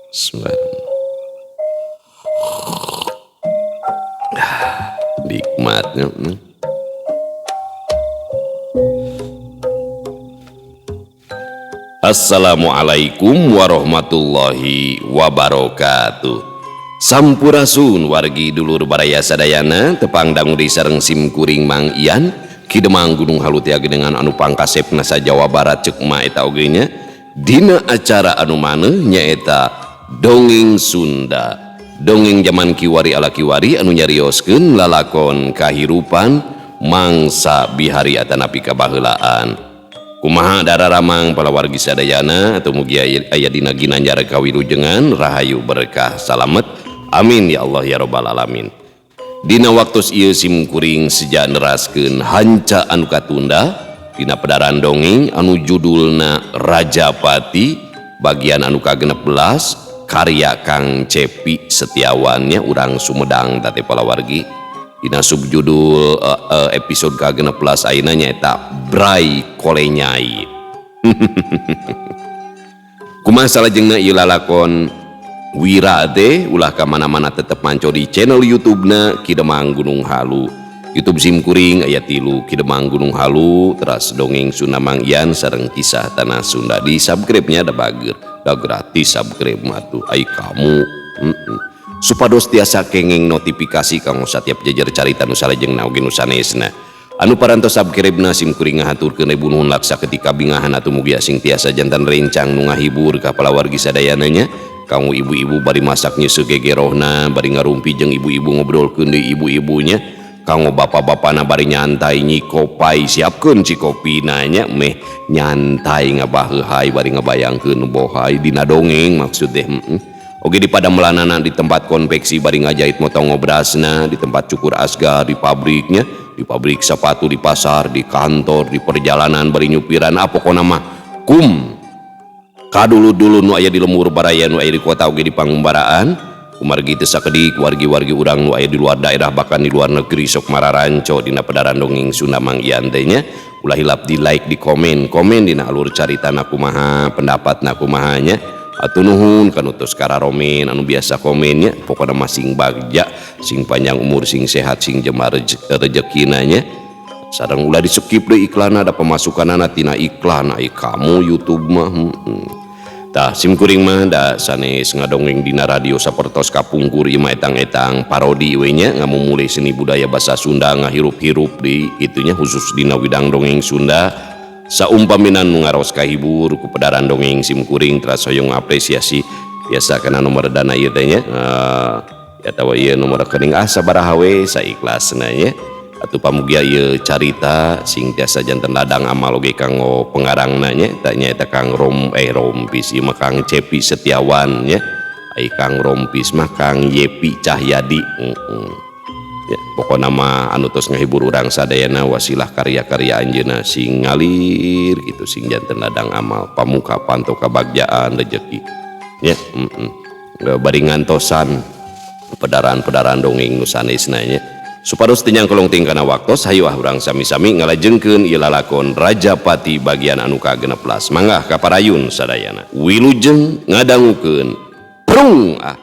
Bismillah. Nikmatnya. Assalamualaikum warahmatullahi wabarakatuh. Sampurasun wargi dulur baraya sadayana tepang dangu di sareng sim kuring Mang Ian Ki Demang Gunung Halu tia gedengan anu pangkasepna sa Jawa Barat ceuk ma eta oge nya dina acara anu maneuh nyaeta Dongeng Sunda. Dongeng jaman kiwari ala kiwari anu nyarioskeun lalakon kahirupan mangsa bihari atanapi kabaheulaan. Kumaha dararamang palawargi sadayana atau mugi aya dina ginanjar kawilujengan rahayu berkah salamet. Amin ya Allah ya robbal alamin. Dina waktos ieu sim kuring seja neraskeun hanca anu katunda dina pedaran dongeng anu judulna Rajapati bagian anu ka-16 karya Kang Cepi Setiawannya urang Sumedang tate palawargi. Dina subjudul episode ka-16 ayeuna nyaeta Brai Kolenyai. Kumaha salajengna ieu lalakon Wira teh ulah ka mana-mana tetep manco di channel YouTube-na Ki Demang Gunung Halu. YouTube sim kuring aya 3 Ki Demang Gunung Halu teras Dongeng Sunda Mang Ian sareng Kisah Tanah Sunda. Di subscribe-nya da bager, da gratis subscribe mah tuh ai kamu. Supados tiasa kenging notifikasi kanggo satiap jejer carita nu salajengna oge nu sanesna. Anu parantos subscribe-na sim kuring ngahaturkeun ribu nuhun laksa ketika bingahan atuh mugi asing tiasa jantan rencang nu ngahibur ka palawargi sadayana nya. Kanggo ibu-ibu bari masak nyeuseuh gegerohna, bari ngarumpi jeung ibu-ibu ngobrolkeun deui ibu-ibunya. Kanggo bapak-bapana bari nyantai nyikopai siapkeun cikopina nya meh nyantai ngabaheuhai bari ngabayangkeun bohai dina dongeng maksud teh. Oge di padamelanana di tempat konveksi bari ngajahit motong ngobrasna, di tempat cukur asgar, di pabriknya, di pabrik sepatu, di pasar, di kantor, di perjalanan bari nyupiran, ah pokona mah kum kadulu-dulu nu aya di lemur baraya nu aya di kota oge di pangumbaraan. Kumargi teu sakedik wargi-wargi urang nu aya di luar daerah bahkan di luar negeri sok mararanco dina pedaran dongeng Sunda Mang Ian teh nya. Ulah hilap di like, di komen, komen dina alur caritana kumaha, pendapatna kumaha nya. Atuh nuhun kanu tos kararomen anu biasa komennya, pokona mah sing bagja, sing panjang umur, sing sehat, sing jemar rejekina nya. Sareng ulah di skip deui iklanna, da pemasukanana tina iklan ai kamu YouTube mah. Tah sim kuring mah da sanes ngadongeng dina radio sapertos kapungkur ieu mah etang-etang parodi we nya, ngamumule seni budaya basa Sunda ngahirup-hirup di itunya khusus dina widang dongeng Sunda. Saumpaminan nu ngaros kahibur ku pedaran dongeng sim kuring teras hoyong apresiasi biasa kana nomor dana ieu teh nya. Ya tawa ieu nomor rekening ah sabaraha we saikhlasna nya. Atuh pamugia ieu carita sing tiasa janten ladang amal oge kanggo pengarangna nya, eta nyaeta Kang Rompis ieu mah Kang Cepi Setiawan nya. Ai Kang Rompis mah Kang Yepi Cahyadi. Ya, pokona mah anu tos ngahibur urang sadayana wasilah karya-karya anjeunna sing ngalir gitu sing janten ladang amal pamuka panto kabagjaan rejeki ya. Bari ngantosan pedaran-pedaran dongeng nu sanesna nya. Supados teu nyangkolong ting kana waktos, hayu ah urang sami-sami ngalajengkeun ieu lalakon Rajapati bagian anu ka-16. Mangga kaparayun sadayana. Wilujeng ngadangukeun. Prung ah.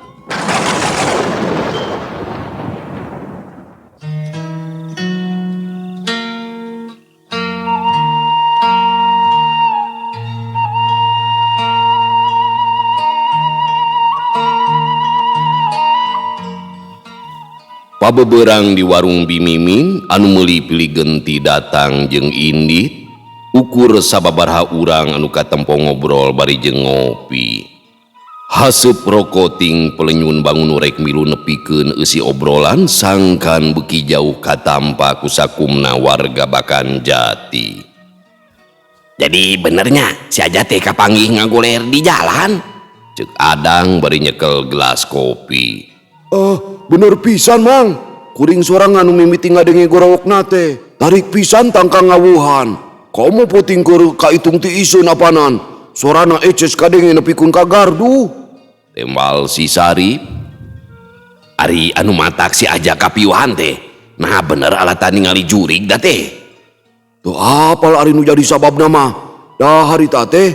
Pabeberang di warung Bimimin anu meuli pilih genti datang jeung indit ukur sababaraha urang anu katempo ngobrol bari jeung ngopi. Haseup roko ting pelenyun bangun rek milu nepikeun eusi obrolan sangkan beuki jauh katampa ku sakumna warga Bakan Jati. Jadi benernya si Aja teh kapanggih ngagoler di jalan? Ceuk Adang bari nyekel gelas kopi. Bener pisan Mang. Kuring sorangan nu mimiti ngadenge gorowokna teh. Tarik pisan tangka ngawuhan. Komo puting keur kaitung ti iseun apanan. Sorana eces kadenge nepikeun ka gardu. Tembal si Sarip. Ari anu matak si Aja kapiuhan teh. Nah bener alatan ningali jurig da teh. Tuh apal ari nu jadi sababna mah. Da harita teh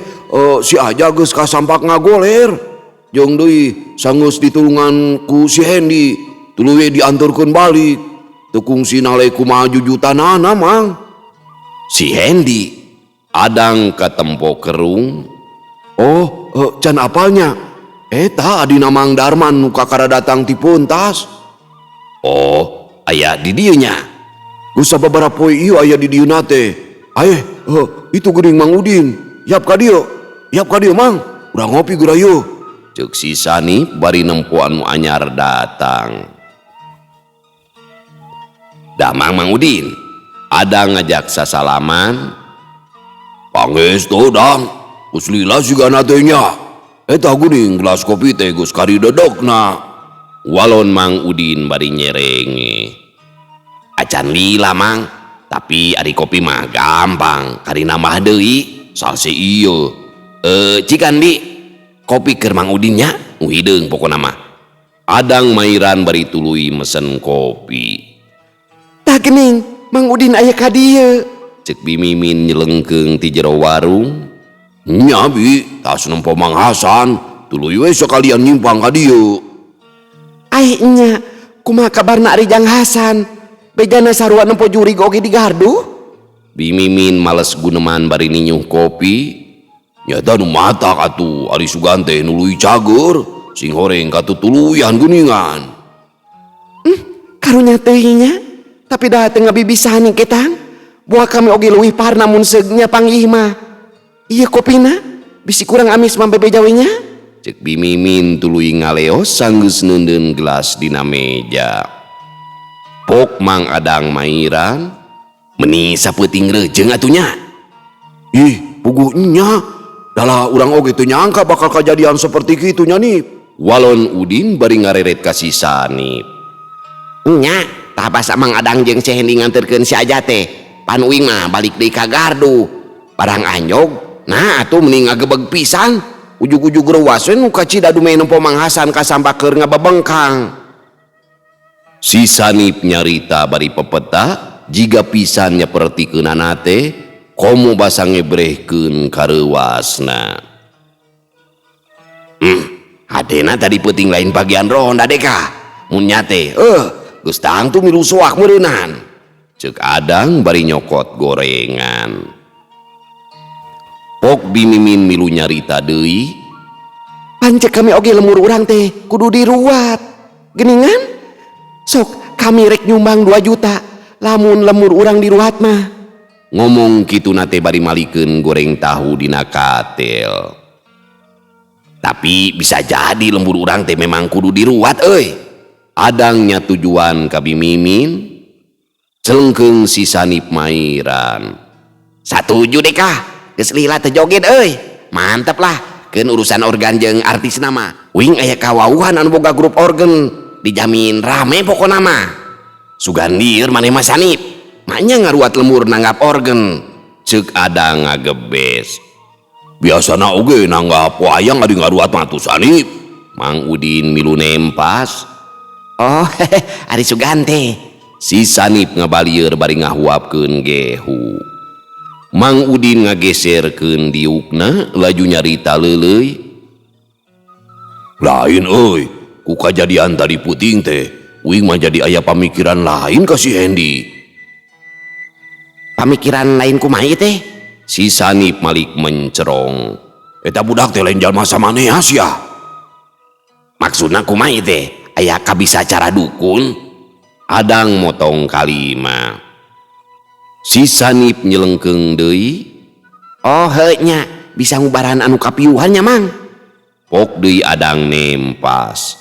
si Aja geus kasampak ngagoler. Jeung deui sanggeus ditulungan ku si Hendi, tuluy we dianturkeun balik. Teu kungsi nale kumaha jujutanana, Mang. Si Hendi Adang katempo kerung. Oh, can apalnya. Eta adina Mang Darman nu kakara datang ti Puntas. Oh, aya di dieu nya. Geus sababaraha poe ieu aya di dieu na teh. Aeh, itu geuning Mang Udin. Yap ka dieu. Yap ka dieu, Mang. Urang ngopi geura yeuh. Ceuk si Sanip bari nempo anu anyar datang. Damang Mang Udin. Adang ngajak sasalaman. Pangestu, Dang. Geus lila sigana teh nya. Eta geuning gelas kopi teh geus karidedegna. Walon Mang Udin bari nyerenge. Acan lila, Mang. Tapi ari kopi mah gampang, kari nambah deui salse ieu. Cikan bi kopi keur Mang Udin nya, nu hideung pokona mah. Adang mairan bari tuluy mesen kopi. Tah geuning, Mang Udin aya ka dieu. Ceuk Bi Mimin nyelengkeung ti jero warung. Nya bi, tas nempo Mang Hasan, tuluy we sakalian nyimpang ka dieu. Ai nya, kumaha kabarna ari Jang Hasan? Bejana sarua nempo jurig oge di gardu? Bi Mimin males guneman bari ninyuh kopi. Nyata nu matak atuh ari sugan teh nuluy cager, sing horeng katutuluyan geuningan. Karunya teuing nya, tapi dah teu ngabibisani ketang. Buah kami oge leuwih parna mun seugnya panggih mah. Ieu kopina bisi kurang amis mah bebeja we nya. Ceuk Bi Mimin tuluy ngaleos sanggeus neundeun gelas dina meja. Pok Mang Adang mairan meni sapeuting reujeng atuh nya. Ih, puguh nya. Dalah urang oge teu nyangka bakal kajadian seperti kitu nya nih. Walon Udin bari ngareret ka si Sanip. Nya, tah basa Mang Adang jeung si Hendi nganterkeun si Aja teh. Pan uing mah balik deui ka gardu. Barang anjog, nah atuh meni ngagebeg pisan. Ujug-ujug reuas we nu kacida dumeh nempo Mang Hasan kasambak keur ngabebengkang. Si Sanip nyarita bari pepeta jiga pisan nyapertikeunana teh komo basa ngebrehkeun kareuwasna. Hadena tadi peuting lain bagian ronda deka. Mun nya teh, geus tangtu milu soak meureunan. Ceuk Adang bari nyokot gorengan. Pok Bi Mimin milu nyarita deui. Pancek kami oge lemur urang teh kudu diruat. Geningan? Sok kami rek nyumbang 2 juta lamun lemur urang diruat mah. Ngomong kitu na teh bari malikeun goreng tahu dina katel. Tapi bisa jadi lembur urang teh memang kudu diruat euy. Adangnya tujuan ka Bi Mimin. Celengkeung si Sanip mairan. Satuju deh kah? Geus lila teh joget euy. Mantep lah. Keun urusan organ jeung artis nama. Wing aya kawauhan anu boga grup organ. Dijamin rame pokona mah. Sugan lieur maneh mah Sanip. Maknya ngaruat lemur nanggap organ. Ceuk Adang ngagebes. Biasana oge nanggap wayang adi ngaruat mah tuh Sanip. Mang Udin milu nempas. Oh, ari sugan teh. Si Sanip ngabalieur bari ngahuapkeun gehu. Mang Udin ngageserkeun diukna laju nyarita leuleuy. Lain euy, ku kajadian tadi puting teh, uing mah jadi aya pamikiran lain ka si Hendi. Pamikiran lain kumaha ieu teh? Si Sanip malik mencerong. Eta budak teh lain jalma samaneh sia. Maksudna kumaha ieu teh? Aya kabisa cara dukun? Adang motong kalima. Si Sanip nyelengkeung deui. Oh heuh nya, bisa ngubaran anu kapiuhan nya Mang. Pok deui Adang nempas.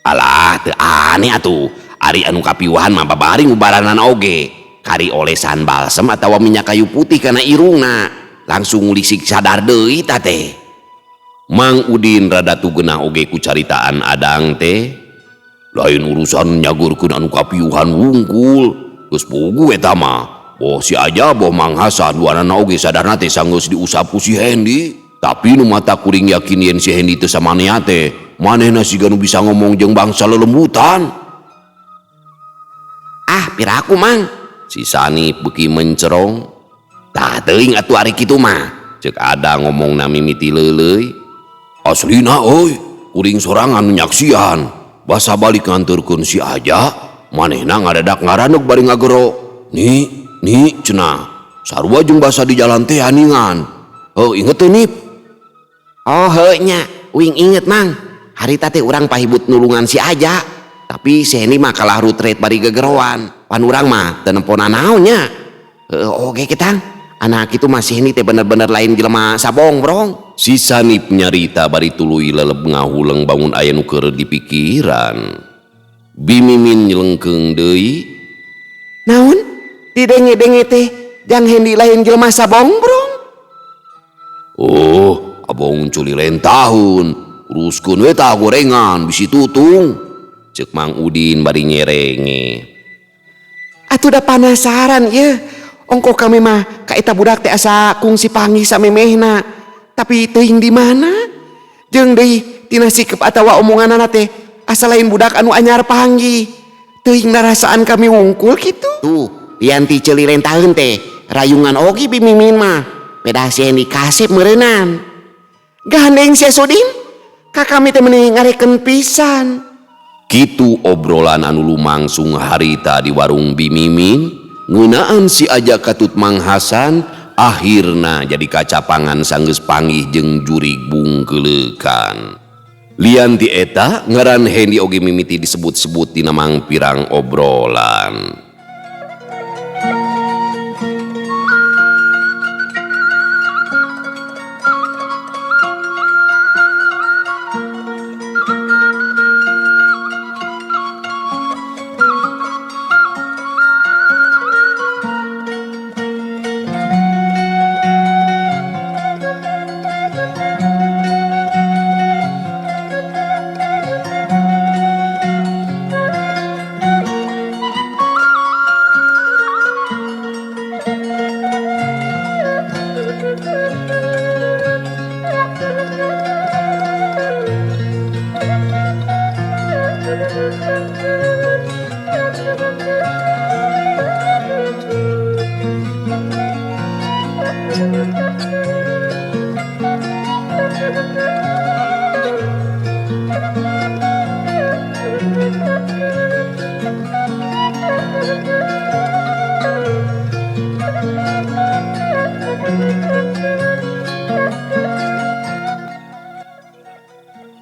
Alah, teu aneh atuh. Ari anu kapiuhan mah babari ngubaranan oge. Kari olesan balsem atawa minyak kayu putih kana irungna. Langsung ngulisik sadar deui ta teh. Mang Udin rada tugenah oge ku caritaan Adang teh. Lain urusan nyagurkeun anu kapiuhan wungkul. Geus puguh eta mah. Boh si Aja boh Mang Hasan duanana oge sadarna teh sanggeus diusap ku si Hendi. Tapi nu mata kuring yakin yen si Hendi teu samanea teh, manehna siga nu bisa ngomong jeung bangsa lelembutan. Ah, piraku Mang. Si Sanip beuki mencerong. Tah teuing atuh ari kitu mah. Ceuk Adang ngomongna mimiti leuleuy. Aslina euy, kuring sorangan nu nyaksian. Basa balik nganterkeun si Aja, manehna ngadadak ngaraneg bari ngagero. Ni, ni cenah. Sarua jeung basa di jalan teh aningan. Heuh, inget teu Nip? Oh heuh nya, uing inget Mang. Harita teh urang pahibut nulungan si Aja. Tapi si Hendi mah kalah rutret bari gegeroan. Pan urang mah teu nempo nanaon nya. Heuh oge ketang. Anak itu masih ini teh bener-bener lain jelema sabongbrong. Si Sanip nyarita bari tuluy leleb ngahuleng bangun aya nu keur dipikiran. Bimimin nyelengkeung deui. Naon? Didenge-denge teh jang Hendi lain jelema sabongbrong. Oh, abong culi lain tahun. Uruskeun we tah gorengan bisi tutung. Ceuk Mang Udin bari nyerenge. Atuh da panasaran ieu. Ongko kami mah ka eta budak teh asa kungsi panggih samemehna. Tapi teuing di mana? Jeung deui tina sikep atawa omonganana teh asa lain budak anu anyar panggih. Teuing narasaan kami wungkul kitu. Tuh, lian ti ceuli lentaheun teh rayungan oge bimimin mah. Pedah si Hendi kasep meureunan. Gandeng sia Sudin. Ka kami teh meuni ngareken pisan. Kitu obrolan anu lumangsung harita di warung Bimimin. Ngeunaan si Aja katut Mang Hasan akhirna jadi kacapangan sanggeus panggih jeung jurig bungkeleukan. Lian ti eta ngaran Hendi oge mimiti disebut-sebut dina mangpirang obrolan.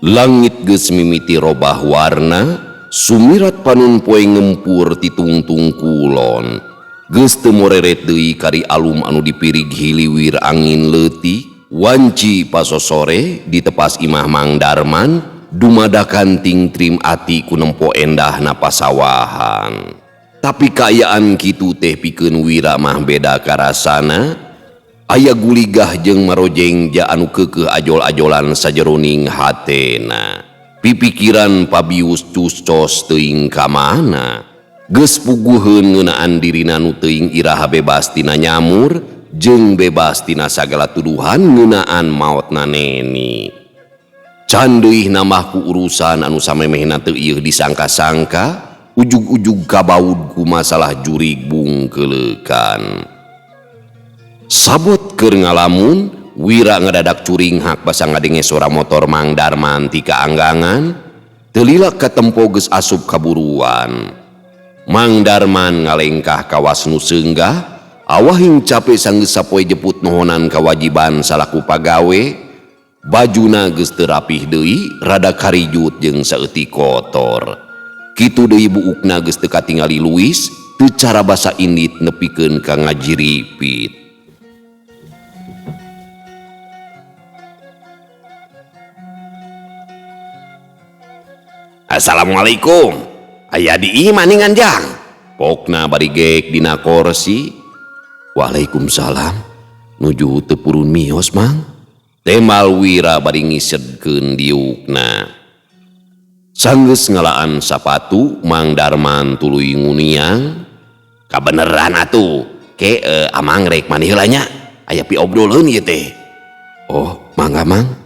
Langit geus mimiti robah warna, sumirat panun poe ngempur ti tungtung kulon. Geus teu moreret deui kari alum anu dipirig hiliwir angin leutik, wanci pasosore di tepas imah Mang Darman, dumadakan tingtrim ati ku nempo endahna pasawahan. Tapi kaayaan kitu teh pikeun Wira mah beda karasana. Aya guligah jeung marojengja anu keukeuh ajol-ajolan sajeroning hatena. Pipikiran pabius cuscos teuing ka mana. Geus puguheun ngeunaan dirina nu teuing iraha bebas tina nyamur jeung bebas tina sagala tuduhan ngeunaan maotna Neni. Can deui nambah ku urusan anu samemehna teu ieuh disangka-sangka, ujug-ujug kabaud ku masalah jurig bungkeleukan. Sabot keur ngalamun, Wira ngadadak curinghak basa ngadenge sora motor Mang Darman ti kaanggangan, teu lila katempo geus asup kaburuan. Mang Darman ngalengkah kawas nu seunggah, awahing cape sanggeus sapoe jeput nohonan kawajiban salaku pagawe, bajuna geus teu rapih deui, rada karijut jeung saeutik kotor. Kitu deui buukna geus teu katingali luwis, teu cara basa indit nepikeun ka ngajiripit. Assalamualaikum. Aya di imah ningan jang. Pokna bari gek dina korsi. Waalaikumsalam. Nuju teu purun mios Mang. Temal Wira bari ngisedkeun diukna. Sanggeus ngalaan sapatu Mang Darman tuluy nguniang. Kabeneran atuh. Ke amang rek mani heula nya. Aya piobroleun ieu teh. Oh, mangga Mang.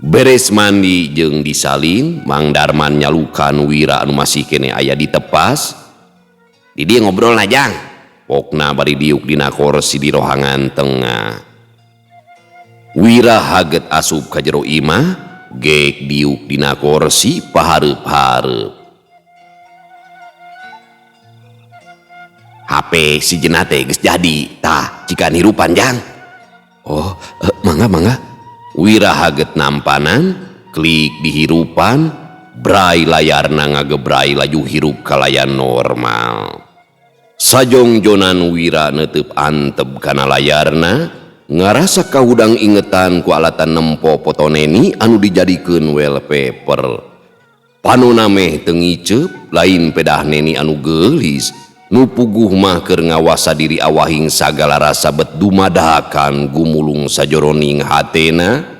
Beres mandi jeung disalin, Mang Darman nyalukan Wira anu masih kene aya di tepas. Di dieu ngobrol na jang. Pokna bari diuk dina korsi di rohangan tengah. Wira haget asup ka jero imah, gek diuk dina korsi pahareup-hareup. HP si Jenat teh geus jadi, tah cikan hirupan jang. Oh, mangga mangga. Wira haget nampanan, klik dihirupan, bray layarna ngagebray laju hirup kalayan normal. Sajongjonan Wira neuteub antep kana layarna, ngarasa kahudang ingetan ku alatan nempo foto Neni anu dijadikeun wallpaper. Panona meh teu ngiceup, lain pedah Neni anu geulis, nu puguh mah keur ngawasa diri awahing sagala rasa bet dumadakan gumulung sajoroning hatena.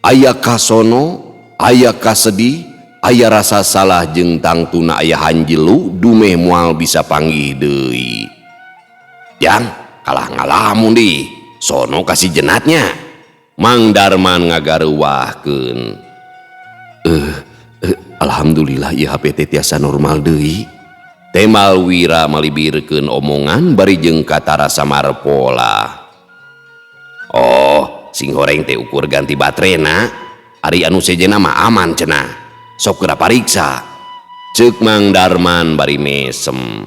Aya kasono, aya kasedih, aya rasa salah jeung tangtuna aya hanjelu dumeh moal bisa panggih deui. Jang, kalah ngalamun di. Sono kasih jenatnya. Mang Darman ngagareuwahkeun. Alhamdulillah ieu HP teh tiasa normal deui. Temal Wira malibirkeun omongan bari jeung katara samarpola. Oh, sing horeng teh ukur ganti baterena. Ari anu sejenna mah aman cenah. Sok geura pariksa. Ceuk Mang Darman bari mesem.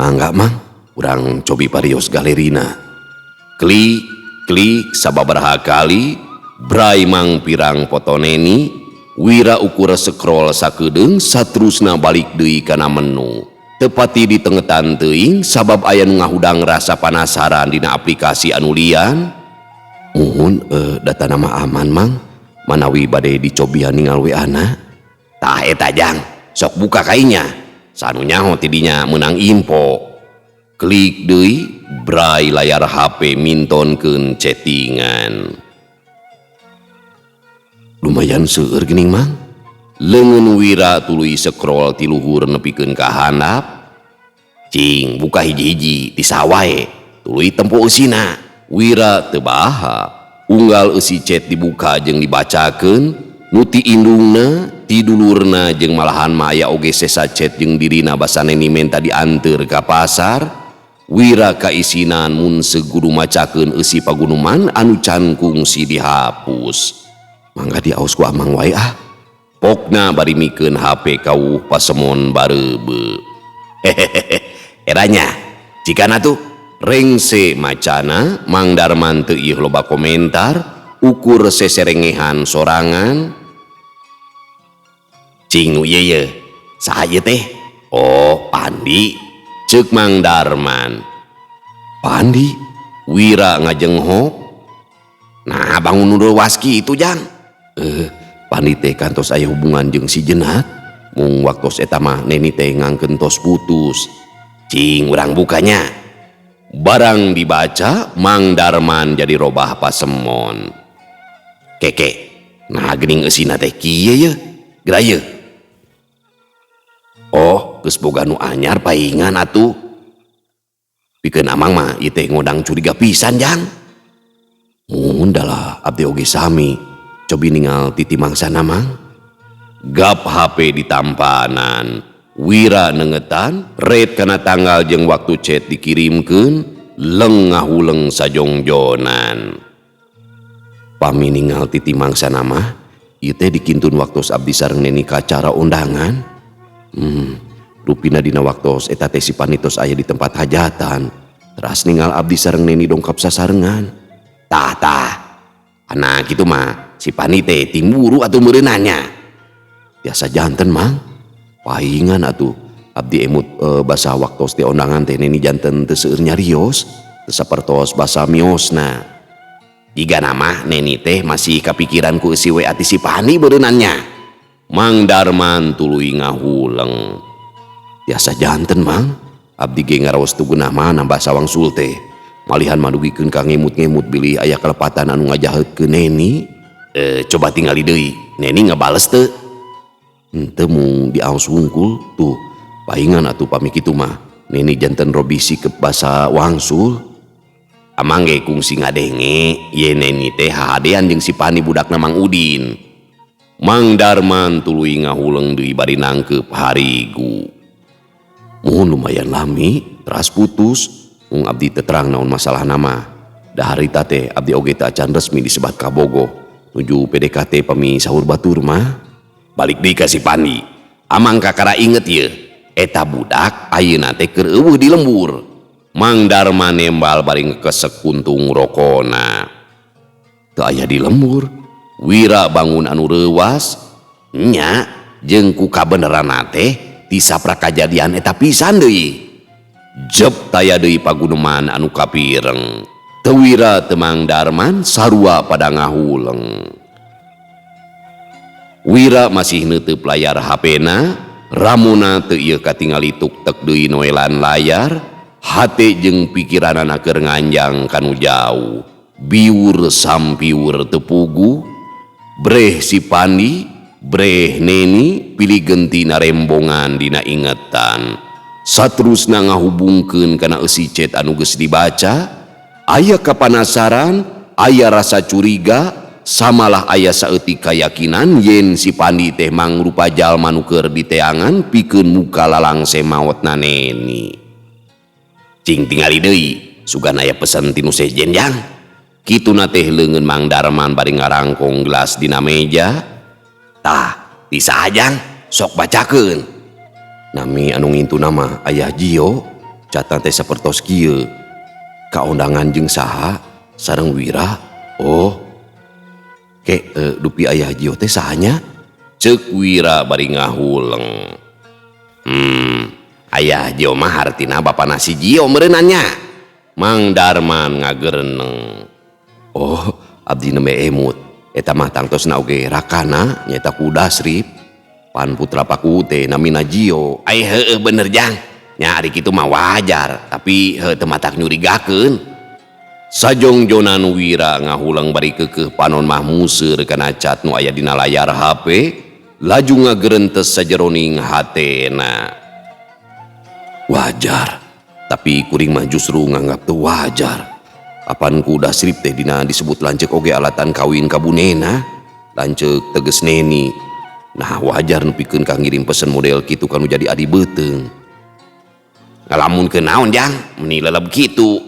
Mangga Mang, urang cobi parios galerina. Klik, klik sababaraha kali, bray mang pirang foto Neni, Wira ukur scroll sakedeung satrusna balik deui kana menu. Tepati di tengetan teuing sabab aya nu ngahudang rasa panasaran dina aplikasi anu lian. Muhun data nama aman Mang, manawi bade dicobian ningal WA na. Tah eta jang, sok buka kainya. Sanu nyaho tidinya meunang info. Klik deui, bray layar HP mintonkeun chattingan. Lumayan seueur geuning Mang. Leungeun Wira tuluy scroll ti luhur nepikeun ka handap. Cing buka hiji-hiji ti sawae, tuluy tempo eusina. Wira teu baha, unggal eusi chat dibuka jeung dibacakeun, nu ti indungna, ti dulurna jeung malahan mah aya oge sesa chat jeung dirina basa Neni menta dianteur ka pasar. Wira kaisinan mun segudu macakeun eusi pagunuman anu can kungsi dihapus. Mangga diaos ku amang wae ah. Pokna bari mikeun HP kawuh pasemon bareubeu. Hehehe, eranya cikana tuh rengse macana Mang Darman teu ieu loba komentar, ukur seserengehan sorangan. Cing nu ieu ye, saha ieu teh? Oh, Pandi. Ceuk Mang Darman. Pandi? Wira ngajenghok. Nah, bangun nu waski itu jang. Pandi teh kantos aya hubungan jeung si Jenat. Mung waktos eta mah Neni teh ngangkeun tos putus. Cing urang bukanya. Barang dibaca, Mang Darman jadi robah pasemon. Keke, nah geuning eusina teh kieu ye. Geura ye. Oh, geus boga nu anyar paingan atuh. Pikeun amang mah ieu teh ngodang curiga pisan jang. Mun dalah abdi oge sami. Cobi ningal titi mangsana Mang. Gap HP ditampanan. Wira nengetan, red kana tanggal jeung waktu chat dikirimkeun, leng ngahuleng sajongjonan. Pami ningal titi mangsana mah, ieu teh dikintun waktos abdi sareng Neni kacara undangan. Rupina dina waktos eta teh si Panitos aya di tempat hajatan. Teras ningal abdi sareng Neni dongkap sasarengan. Tah tah. Anak kitu mah si Pani teh timburu atuh meureunanya. Biasa janten Mang. Paingan atuh abdi emut basa waktos teh ondangan teh Neni janten teu seueur nyarios, teu sapertos basa miosna. Jiga nama Neni teh masih kapikiran ku eusi WA ti si Pani beureunannya. Mang Darman tuluy ngahuleng. Biasa janten Mang, abdi ge ngaraos teu geunah mah nambah sawangsul teh. Malihan madugikeun ka ngemut-ngemut bilih aya kalepatan anu ngajaheutkeun Neni. Coba tingali deui, Neni ngabales teu? Henteu mung diaos wungkul tuh. Paingan atuh pami kitu mah. Neni janten robih sikep basa wangsul. Amang ge kungsi ngadenge, ye Neni teh hahadean jeung si Pani budakna Mang Udin. Mang Darman tuluy ngahuleng deui bari nangkeup harigu. Muhun lumayan lami, teras putus. Mung abdi teu terang naon masalah nama. Da harita teh abdi oge teu acan resmi disebat kabogoh. Nuju PDKT pami sahur batur mah. Balik deui ka si Pandi. Amang kakara inget ieu. Eta budak ayeuna teh keur eueuh di lembur. Mang Darman nembal bari ngekesek kuntung rokona. Teu aya di lembur. Wira bangun anu reuwas nya jeung ku kabeneranna teh ti saprak kajadian eta pisan deui. Jep taya deui paguneman anu kapireng. Teu Wira teu Mang Darman sarua pada ngahuleng. Wira masih neuteup layar HP-na, ramuna teu ieu katingali tuk tek deui noelan layar, hate jeung pikiranana keur nganjang kanu jauh. Biwur sampiwur teu puguh, breh si Pandi, breh Neni pilih genti narembongan dina ingetan. Saterusna ngahubungkeun kana eusi chat anu geus dibaca, aya kapanasaran, aya rasa curiga, samalah aya saeutik kayakinan yen si Pandi teh mangrupa jalma nu keur diteangan pikeun muka lalangse maotna Neni. Cing tingali deui, sugan aya pesen ti nu sejen jang. Kituna teh leungeun Mang Darman bari ngarangkong gelas dina meja. Tah, ti saha jang? Sok bacakeun. Nami anu ngintuna mah Ayah Jio, catna teh sapertos kieu. Kaondangan jeung saha sareng Wira. Oh. Ke dupi Ayah Jio teh sahanya? Ceuk Wira bari ngahuleng. Ayah Jio mah hartina bapana si Jio meureunannya. Mang Darman ngagereneng. Oh, abdi nembe emut. Eta mah tangtosna oge rakana nyaeta ku Dasrip. Pan putra paku teh namina Jio. Ai heueuh bener jang. Nya ari kitu mah wajar, tapi heuh teu matak nyurigakeun. Sajongjonan Wira ngahuleng bari keukeuh panon mah museur kana cat nu aya dina layar HP, laju ngagerentes sajeroning hatena. Wajar, tapi kuring mah justru nganggap teu wajar. Apan ku Dasrip teh dina disebut lanceuk oge alatan kawin ka bunena, lanceuk teges Neni. Nah wajar nepikeun ka ngirim pesen model kitu kanu jadi adi beuteung. Ngalamunkeun naon jang, meni leleb kitu.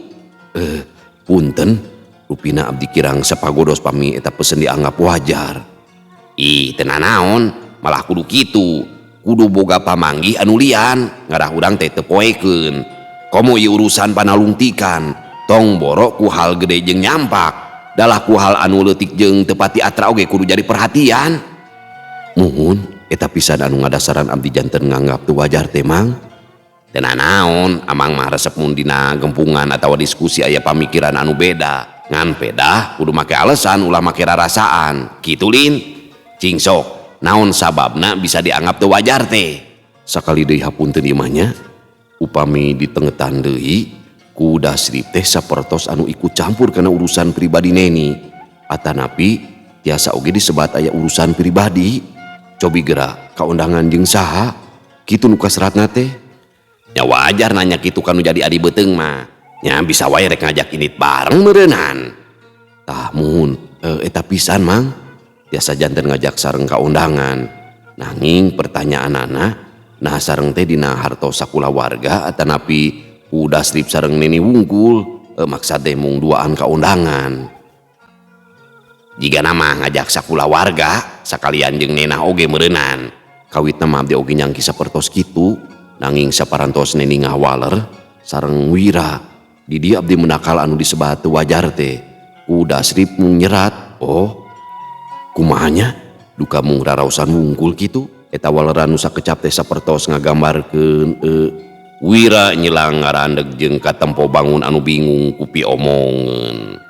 Punten, rupina abdi kirang sapagodos pami eta pesen dianggap wajar. Ih, teu nanaon, malah kudu kitu. Kudu boga pamanggih anu lian, ngarah urang teh teu poekeun. Komo ieu urusan panalungtikan, tong borok ku hal gede jeung nyampak. Dalah ku hal anu leutik jeung teu pati atra oge kudu jadi perhatian. Muhun, eta pisan anu ngadasaran abdi janten nganggap teu wajar teh Mang. Teu nanaon, amang mah resep mun dina gempungan atawa diskusi aya pamikiran anu beda. Ngan pedah kudu make alasan ulah make rarasaan. Kitu lin. Cing sok, naon sababna bisa dianggap teu wajar teh? Sakali deui hapunten ieu mah nya, upami ditengetan deui ku Dasrip teh sapertos anu ikut campur kana urusan pribadi Neni. Atanapi tiasa oge disebat aya urusan pribadi. Cobi geura kaundangan jeung saha? Kitu nu kaseratna teh. Nya wajar nanya kitu kanu jadi adi beuteung mah. Nya bisa wae rek ngajak indit bareng meureunnan. Tah muhun, eta pisan Mang. Tiasa janten ngajak sareng kaundangan. Nanging pertanyaanana, nah sareng teh dina hartos sakulawarga atanapi ku Dasrip sareng Neni wungkul, maksad teh mung duaan kaundangan. Jigana mah ngajak sakulawarga sakalian jeung Nena oge meureunnan. Kawitna mah abdi oge nyangki sapertos kitu. Nanging saparantos Neni ngawaler sareng Wira. Di dieu abdi menakal anu disebat teu wajar teh. Ku Dasrip mung nyerat. Oh, kumahanya? Duka mung rarausan wungkul kitu. Eta waleran nu sakecap teh sapertos ngagambarkeun Wira nyelang ngarandeg jeung katempo bangun anu bingung ku piomongeun.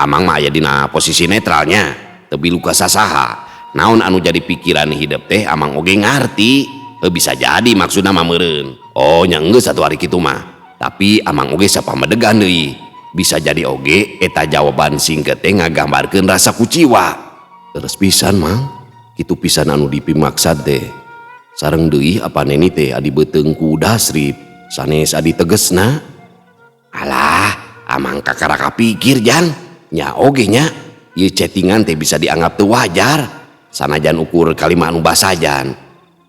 Amang mah aya dina posisi netralnya, teu bilu ka sasaha. Naon anu jadi pikiran hidep teh amang oge ngarti. Bisa jadi maksudna mah meureun. Oh nya geus atuh ari kitu mah. Tapi amang oge sapamedegan deui. Bisa jadi oge eta jawaban singket teh ngagambarkeun rasa kuciwa. Terus pisan Mang, kitu pisan anu dipimaksad teh. Sareng deui apa Neni teh adi beuteung ku Dasrip, sanes adi tegesna. Alah, amang kakara kapikir jang. Nya oge nya, ieu chattingan teh bisa dianggap teu wajar. Sanajan ukur kalima anu basajan.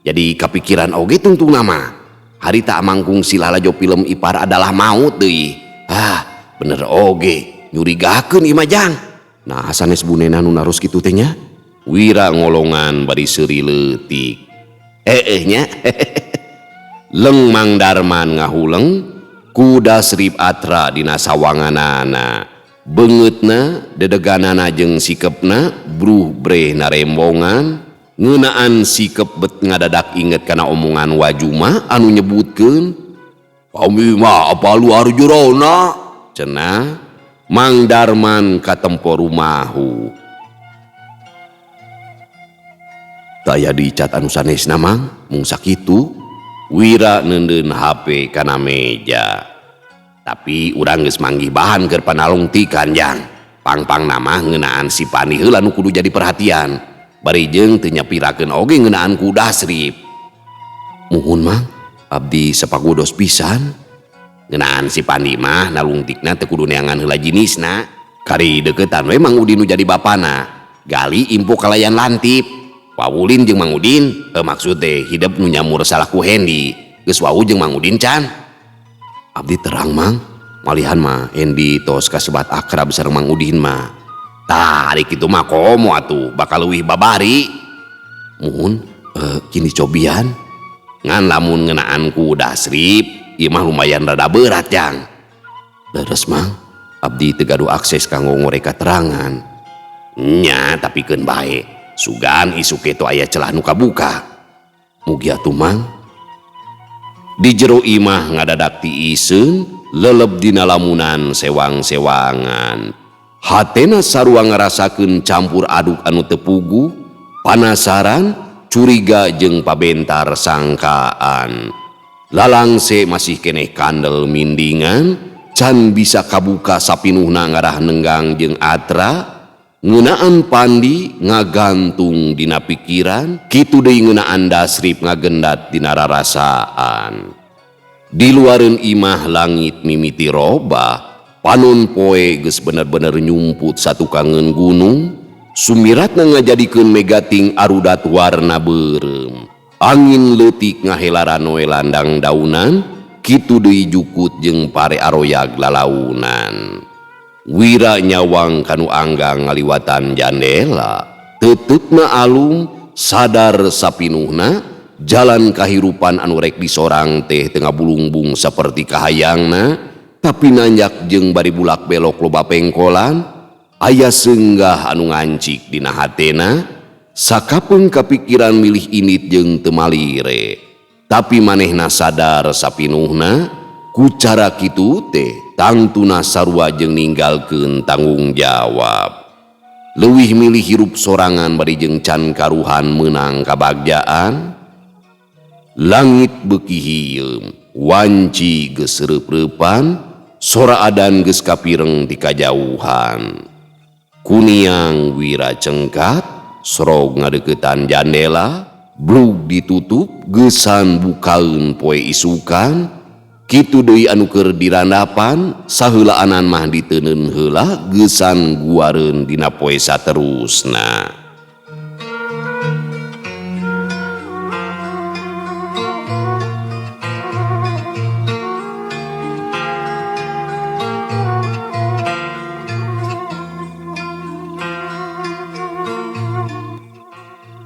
Jadi kapikiran oge tungtungna mah. Harita amang kungsi lalajo film Ipar Adalah Maut deui. Ah, bener oge. Nyurigakeun ieu mah jang. Nah sanes bunena nu naros kitu teh nya. Wira ngolongan bari seuri leutik. Heeh nya. Leng Mang Darman ngahuleng ku Dasrip atra dina sawanganana. Beungeutna dedeganana jeung sikepna bruh breh narembongan. Ngeunaan sikep bet ngadadak inget kana omongan Wajuma anu nyebutkeun kami mah apa luar jerona cenah Mang Darman katempo rumahu. Taya dicat anu sanesna Mang, mung sakitu. Wira neundeun HP kana meja. Tapi urang geus manggih bahan keur panalungtikan jang. Pang-pang nama ngeunaan si Pandi heula nu kudu jadi perhatian. Bari jeung teu nyapirakeun oge ngeunaan ku Dasrip. Muhun Mang, abdi sapagodos pisan. Ngeunaan si Pandi mah nalungtikna teu kudu neangan heula jinisna. Kari deukeutan we Mang Udin nu jadi bapana. Gali impo kalayan lantip. Wawulin jeung Mang Udin, maksud teh hidep nu nyamur salaku Hendi. Geus wau jeung Mang Udin can. Abdi terang Mang, malihan mah Hendi tos kasebat akrab sareng Mang Udin mah. Tah ari kitu mah komo atuh bakal leuwih babari. Muhun, kini cobian. Ngan lamun ngeunaan ku Dasrip, ieu mah lumayan rada berat jang. Leres Mang, abdi teu gaduh akses kanggo ngorek katerangan. Nya tapi keun bae. Sugan isuk kitu aya celah nu kabuka. Mugi atuh Mang. Di jero imah ngadadak tiiseun, leleb dina lamunan sewang-sewangan. Hatena sarua ngarasakeun campur aduk anu teu puguh, panasaran, curiga jeung pabentar sangkaan. Lalangse masih keneh kandel mindingan, can bisa kabuka sapinuhna ngarah nenggang jeung atra. Ngeunaan Pandi ngagantung dina pikiran, kitu deui ngeunaan Dasrip ngagendat dina rarasaan. Di luareun imah langit mimiti robah, panon poe geus bener-bener nyumput satukangeun gunung, sumiratna ngajadikeun megating arudat warna beureum. Angin leutik ngahelaran we landang daunan, kitu deui jukut jeung pare aroyag lalaunan. Wira nyawang kanu anggang ngaliwatan jandela, teuteup alum sadar sapinuhna jalan kahirupan anu rek disorang teh tengah bulungbung saperti kahayangna, tapi nanjak jeung bari bulak belok loba pengkolan, aya senggah anu ngancik dina hatena, sakapeung kapikiran milih init jeung teu malire, tapi manehna sadar sapinuhna ku cara kitu teh tangtuna sarua jeung ninggalkeun tanggung jawab. Leuwih milih hirup sorangan bari jeung can karuhan meunang kabagjaan. Langit beuki hieum, wanci geus reup-reupan, sora adan geus kapireng ti kajauhan. Kuniang Wira cengkat, sorog ngadeuketan jandela, blug ditutup, geusan bukaeun poe isukan. Kitu deui anu keur dirandapan, saheulaanan mah diteuneun heula geusan guareun dina poe saterusna.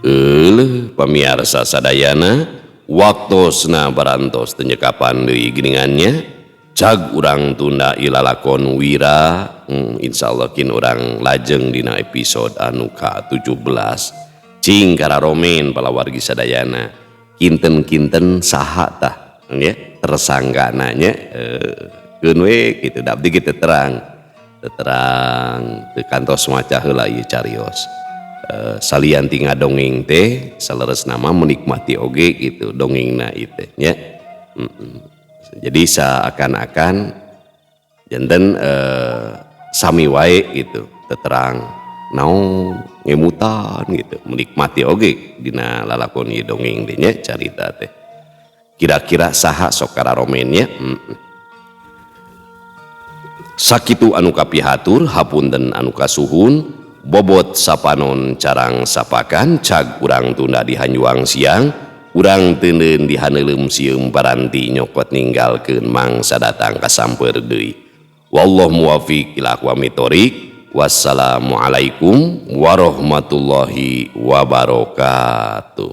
Euleuh pamiarsa sadayana, waktosna barantos teu nyekapan deui geuningannya, cag urang tunda ilalakon Wira, insyaallah kin urang lajeng dina episode anu ka-17. Cing kararomen palawargi sadayana, kinten-kinten saha tah nya tersangkana nya, keun we kitu da abdi ge teu terang, teu terang teu kantos maca heula ieu carios. Salian ti ngadongeng teh saleresna mah menikmati oge gitu dongengna ieu teh nya. Jadi seakan-akan janten sami wae gitu teterang naon ngemutan gitu menikmati oge dina lalakon ieu dongeng teh nya carita teh. Kira-kira saha sok kararomen nya. Sakitu anu kapihatur hapunten anu kasuhun. Bobot sapanon carang sapakan cag urang tunda di hanjuang siang urang teuneun di haneuleum sieum paranti nyokot ninggalkeun mangsa datang kasamper deui. Wallahu muwaffiq ila aqwamit thoriq. Wassalamualaikum warahmatullahi wabarakatuh.